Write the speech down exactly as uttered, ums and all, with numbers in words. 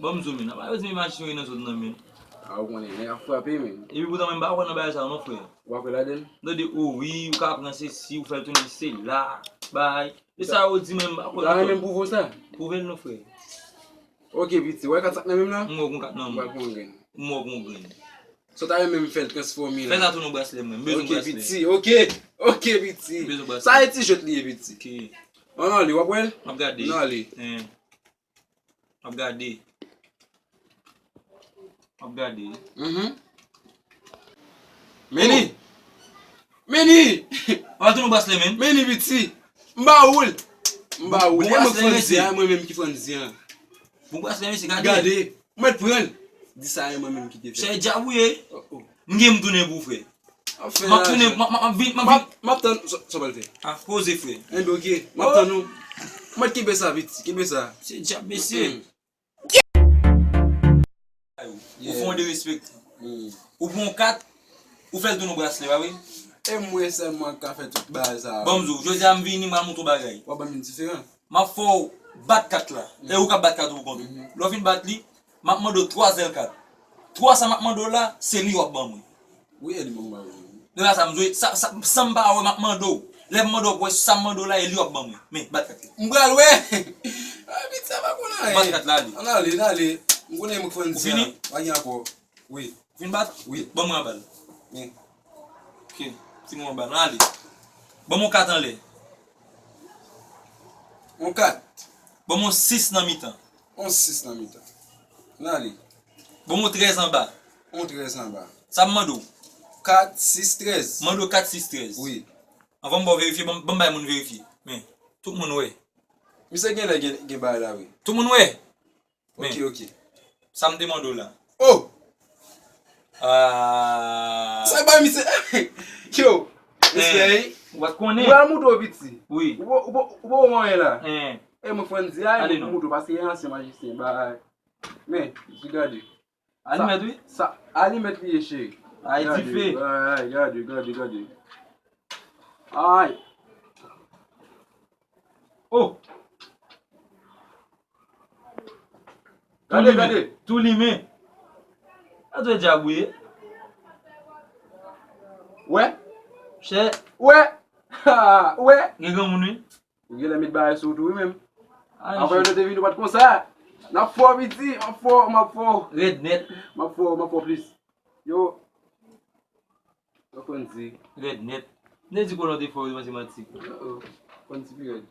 Ban m zo men, apa yo di m imaj sou nan zòn nan men. A, ou konnen, nèg ap frape men. Epi poutan mwen m pa kwè nan bagay sa yo non, frè. Ou pa kwè ladan l? Tande, o wi, ou ka pran sesi, ou fè l tounen sela, bay. E sa yo di mwen m pa kwè non, frè. Ou ta renmen m pwouve w sa? Pwouve l non, frè. Ok, piti, ou wè kat sa k nan men m nan? M wè w gon kat nan men w. Ou pral pran yon grenn. M wè w gon grenn. Si w ta renmen m fè l transfòme la. Fè sa tounen braslè mwen, m bezwen braslè. Ok, piti, ok, ok, piti. M bezwen braslè. Sa e ti jwèt li ye, piti. Ok. Ann ale, w ap wè l? M ap gade. Ann ale. Hen. M ap gade. M ap gade. Mhm. Meni! Meni! Ou al tounen braslè, men. Meni, piti! M ba ou l! M ba ou l! Bon, bon braslè, mesye. E mwen k Frandzi a, e mwen menm ki Frandzi a. Bon braslè, mesye, gade. Gade! Ou mèt pran l! Di sa e mwen menm ki te fè. Se djab ou ye. Oh, oh. M gen m tounen pou frè. M ap tounen, m ap, m ap, m ap vin, m ap vin. M ap tann, sa, sa w pral fè? Ah, poze, frè. Enben, ok. M ap tann ou. Mwen kenbe sa, piti, kenbe sa. Se djab, mesye. Ou fè yon derespekte. Ou pran yon kat, ou fè l tounen yon braslè, pa vre? E mwen sèlman k ka fè tout bagay sa. Ban m di w, jodi a m vini, m pral montre w bagay. W ap ban m yon diferan. M ap fè w bat kat la. E ou k ap bat kat ou pou kont ou. Lè w fin bat li, m ap mande w twa zèl kat. Twa sa m ap mande w la, se li w ap ban mwen. Wi, e li mwen m ba ou. Deja sa m jwe, sa, sa, san m pa wè, m ap mande w. Lè m mande w pou wè sa m mande w la, e li w ap ban mwen. Men, bat kat la. M pral wè. Ah, piti sa pa konn anyen. Bat kat la, ale. Ann ale, ann ale. M konnen mwen k Frandzi a. Ou fini? Pa gen ankò. Wi. Ou fin bat? Wi. Ban mwen anba l. Wi. Ok. Fin mwen anba l. Ann ale. Ban mwen yon kat anlè. Yon kat. Ban mwen yon sis nan mitan. Yon sis nan mitan. Ann ale. Ban mwen yon trèz anba. Yon trèz anba. Sa m mande w? Kat, sis, trèz. Mande w kat, sis, trèz. Wi. Anvan m ba w verifye, ban m, ban m bay moun verifye. Men, tout moun wè. Misye genlè gen, gen bagay la, wi. Tout moun wè. Men, ok, ok. Sa m te mande w la. Oh! Ah. Sa bay misye. Yo! Respè, wi. Ou pa t konnen. Ou al moutre w piti. Wi. Ou pa, ou pa, ou pa wè anyen la. Hein. E mwen Frandzi a, e mwen moutre w paske e ansyen majisyen. Bay. Men, di gade. Alimèt, wi. Sa, alimèt li ye, cheri. Ay, dife. Ay, gade, gade, gade. Ay. Oh! Gade, gade. Tou limen. Sa dwe djab ou ye. Wè? Chè. Wè? Ha, wè? Gen granmoun, wi. Ou genlè met bagay sou ou tou, wi, menm. Anvan yo te vin, ou pa t konsa. N ap fò, piti. M ap fò, m ap fò. Rèd nèt. M ap fò, m ap fò plis. Yo. Yo konn di. Rèd nèt. M te di kolon te fò, wi, se manti. Oh, oh. Konn di pi rèd.